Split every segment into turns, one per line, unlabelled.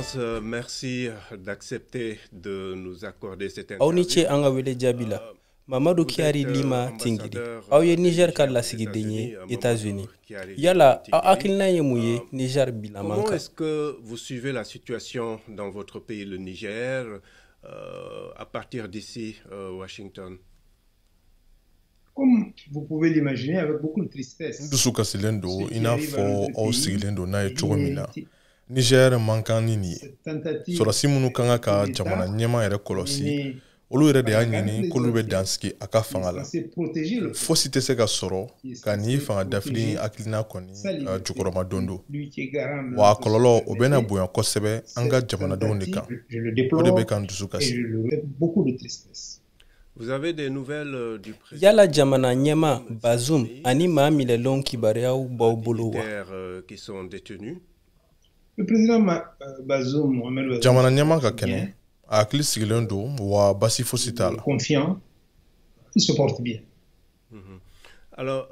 Excellence, merci d'accepter de nous accorder cette
Aw ni ce
interview.
an ka wele jaabi la. Mamadu Kiyari Lima Tingiri, aw ye Niger ka lasigiden ye États-Unis. Yala aw hakilina ye mun ye Niger bilaman
Comment
kan?
est-ce que vous suivez la situation dans votre pays, le Niger, à partir d'ici, Washington?
Comme vous pouvez l'imaginer, avec beaucoup de tristesse.
N dusu kasilen don i n'a fɔ aw sigilen don n'a ye cogo min na. Niger man kan ni nin ye. Sɔrɔsi minnu ka kan ka jamana ɲɛmaa yɛrɛ kɔlɔsi, olu yɛrɛ de y'a ɲini k'olu bɛ dansigi a ka fanga la. Fosi tɛ se ka sɔrɔ ka nin fanga dafiri hakilina kɔni jukɔrɔma don don wa a kɔlɔlɔ, o bɛna bonya kosɛbɛ an ka jamanadenw de kan. O de bɛ ka n dusu kasi.
Vous avez des nouvelles du président
Yala jamana ɲɛmaa Bazoum ani maa minɛlenw kibaruyaw b'aw bolo wa?
militaires qui sont détenus?
Le président Bazoum, Mohamed Bazoum,
Jamana ɲɛmaa ka kɛnɛ, a hakili sigilen don wa basi fosi t'a la.
confiant, il se porte bien.
Alors,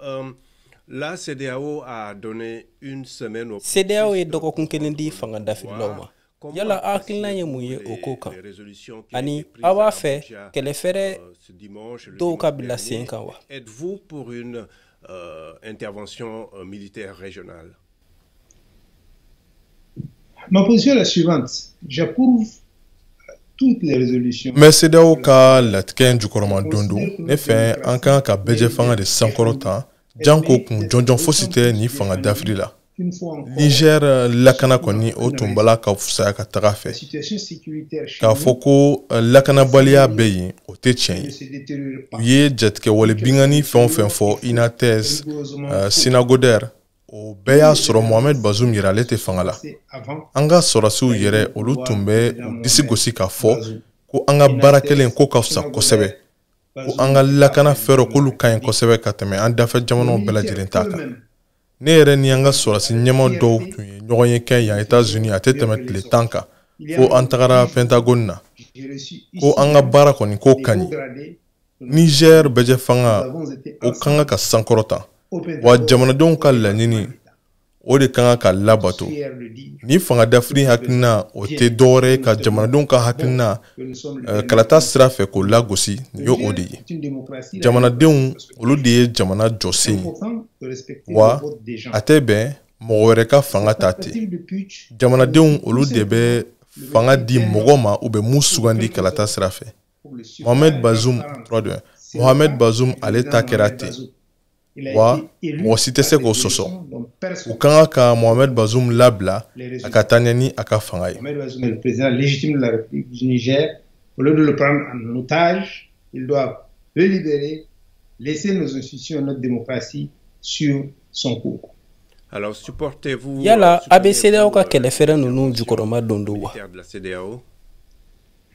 la CEDEAO a donné une semaine au
CEDEAO ye dɔgɔkun kelen di fanga dafirilaw ma. Yala aw hakilina ye mun ye o ko kan? Ani aw b'a fɛ kɛlɛfɛɛrɛ dɔw ka bila sen kan wa?
Êtes-vous pour une intervention militaire régionale?
Ma position est la suivante. J'approuve toutes les résolutions.
N bɛ CEDEAO ka latigɛ in jukɔrɔma don don. Ne fɛ, an kan ka bɛɛjɛ fanga de sankɔrɔ ta, janko kun jɔnjɔn fosi tɛ nin fanga dafiri la.
Une fois encore,
Niger lakana kɔni, o tun bala ka fisaya ka taga fɛ.
la situation sécuritaire chez
K'a
nous
fɔ ko lakanabaliya bɛ yen, o tɛ tiɲɛ
ne
ye.
se détériore pas.
U ye jatigɛwale binkanni fɛn o fɛn fɔ, Inates, Chinagoder, o bɛɛ y'a sɔrɔ Mohamed Bazoum yɛrɛ, ale tɛ fanga la.
C'est avant
An ka sɔrɔsiw yɛrɛ, olu tun bɛ u disi gosi k'a fɔ ko an ka baara kɛlen ko ka fisa kosɛbɛ, ko an ka lakana fɛɛrɛ k'olu ka ɲi kosɛbɛ ka tɛmɛ an dafɛ jamanaw bɛɛ lajɛlen ta kan. Ne yɛrɛ ni an ka sɔrɔsi ɲɛma dɔw tun ye ɲɔgɔn ye kɛ yan États-Unis, a tɛ tɛmɛ tile 10 kan, fo an tagara Pentagone na, ko an ka baara kɔni ko ka ɲi. Niger bɛjɛ fanga, o kan ka sankɔrɔta wa jamanadenw ka laɲini, o de kan ka labato. Ni fanga dafiri hakilina, o tɛ dɔwɛrɛ ye ka jamanadenw ka hakilina kalata sira fɛ k'o lagosi. Nin ye o de ye. Jamanadenw, olu de ye jamana jɔsen ye wa a tɛ bɛn mɔgɔ wɛrɛ ka fanga ta ten. Jamanadenw, olu de bɛ fanga di mɔgɔ ma u bɛ mun sugandi kalata sira fɛ. Mohamed Bazoum, 3 2 Mohamed Bazoum, ale ta kɛra ten wa mɔgɔ si tɛ se k'o sɔsɔ. U ka kan ka Mohamed Bazoum labila a ka taa ɲɛ ni a ka fanga ye.
Mohamed Bazoum est le président légitime de la République du Niger. Au lieu de le prendre en otage, il doit le libérer, laisser nos institutions et notre démocratie sur son cours.
Alors, supportez-vous
Yala a bɛ CEDEAO ka kɛlɛfɛɛrɛ ninnu jukɔrɔma don don wa?
militaire de la CEDEAO?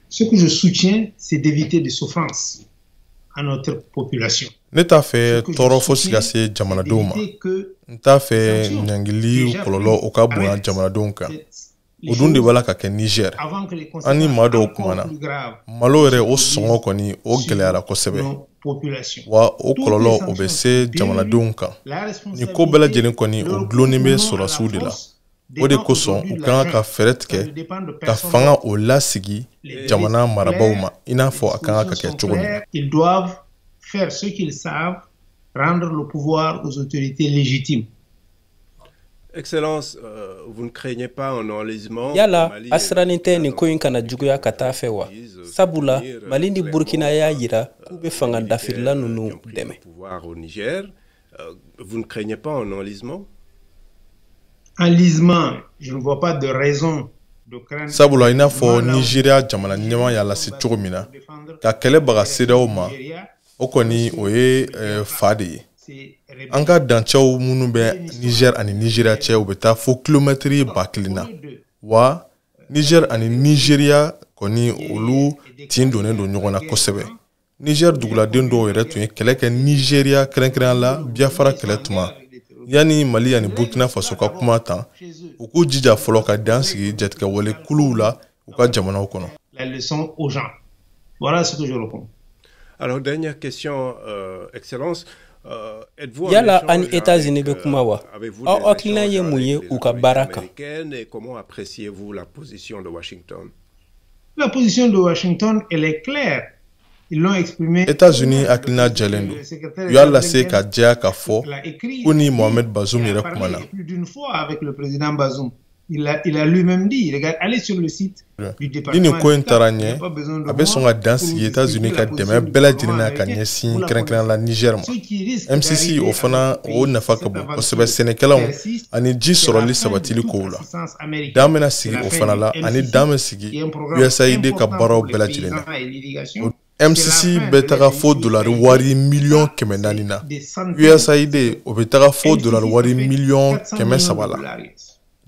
Ce que je soutiens, c'est d'éviter des souffrances à notre population.
Ne t'a fɛ tɔɔrɔ fosi ka se jamanadenw ma. N t'a fɛ ɲangili kɔlɔlɔ, o ka bonya jamanadenw kan. O dun de b'a la ka kɛ Niger. An ni maa dɔw kumana, malo yɛrɛ, o sɔngɔ kɔni, o gɛlɛyara kosɛbɛ wa o kɔlɔlɔ, o bɛ se jamanadenw kan. Nin ko bɛɛ lajɛlen kɔni, o dulonnen bɛ sɔrɔsiw de la. O de kosɔn u kan ka fɛɛrɛ tigɛ ka fanga o lasigi jamana marabaaw ma, i n'a fɔ a kan ka kɛ cogo min na.
Ils doivent faire ce qu'ils savent, rendre le pouvoir aux autorités légitimes.
Excellence, vous ne craignez pas un enlisement?
Yala a sirannen tɛ nin ko in kana juguya ka taa fɛ wa? Sabula Mali ni Burkina y'a yira k'u bɛ fanga dafirila ninnu dɛmɛ.
Pouvoir au Niger, vous ne craignez pas un enlisement?
Enlisement, je ne vois pas de raison de craindre.
Sabula i n'a fɔ Nigéria jamana ɲɛmaa y'a lase cogo min na ka kɛlɛ baga CEDEAO ma, o kɔni, o ye fa de ye. An ka dancɛw minnu bɛ Niger ani Nigéria cɛ, u bɛ taa fo kilomɛtiri 1000 na wa Niger ani Nigéria kɔni, olu tin donnen don ɲɔgɔn na kosɛbɛ. Niger duguladen dɔw yɛrɛ tun ye kɛlɛ kɛ Nigéria, kɛrɛnkɛrɛnnenya la Biafra kɛlɛ tuma. Yanni Mali ani Burkina Faso ka kuma tan, u k'u jija fɔlɔ ka dan sigi jatigɛwale kuluw la u ka jamanaw kɔnɔ.
La leçon aux gens. Voilà ce que je réponds.
Alors, dernière question, Excellence.
Yala an ni États-Unis bɛ kuma wa? Aw hakilina ye mun ye u ka baara kan?
Comment appréciez-vous la position de Washington?
La position de Washington, elle est claire. Ils l'ont exprimé.
États-Unis hakilina jɛlen don. U y'a lase ka jɛya k'a fɔ ko ni Mohamed Bazoum yɛrɛ kumana.
Plus d'une fois avec le président Bazoum. Il a lui-même dit, regarde, allez sur le site du département.
Ni nin ko in taara ɲɛ, a bɛ sɔn ka dan sigi États-Unis ka dɛmɛ bɛɛ lajɛlen na ka ɲɛsin kɛrɛnkɛrɛn la Niger ma. MCC, o fana o nafa ka bon kosɛbɛ sɛnɛkɛlaw ani ji sɔrɔli sabatili kow la. Dan bɛna sigi o fana la, ani dan bɛ sigi USAID ka baaraw bɛɛ lajɛlen na. MCC bɛ taga fo dolari wari miliyɔn 400 na. USAID, o bɛ taga fo dolari wari miliyɔn 300 la.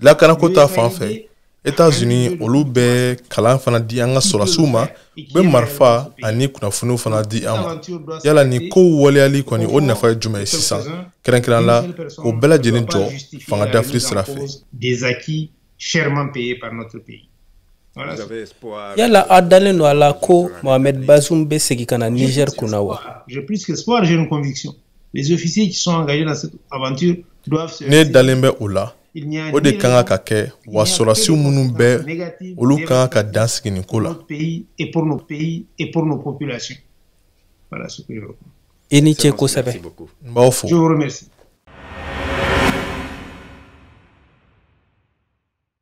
Lakanako ta fan fɛ, États-Unis, olu bɛ kalan fana di an ka sɔrɔdasiw ma, u bɛ marifa ani kunnafoniw fana di an ma. Yala nin kow waleyali kɔni, o nafa ye jumɛn ye sisan, kɛrɛnkɛrɛn la k'o bɛɛ lajɛlen jɔ fanga dafiri sira fɛ?
Des acquis chèrement payés par notre pays.
Yala aw dalen don a la ko Mohamed Bazoum bɛ segin ka na Niger kunna wa?
J'ai plus qu'espoir, j'ai une conviction. Les officiers qui sont engagés dans cette aventure doivent se
Ne dalen bɛ o la, o de kan ka kɛ wa. Sɔrɔdasiw minnu bɛ, olu kan ka dan sigi nin ko la.
Pays et pour nos pays et pour nos populations. Voilà ce que je veux.
I ni ce kosɛbɛ.
N b'aw fo.
Je vous remercie.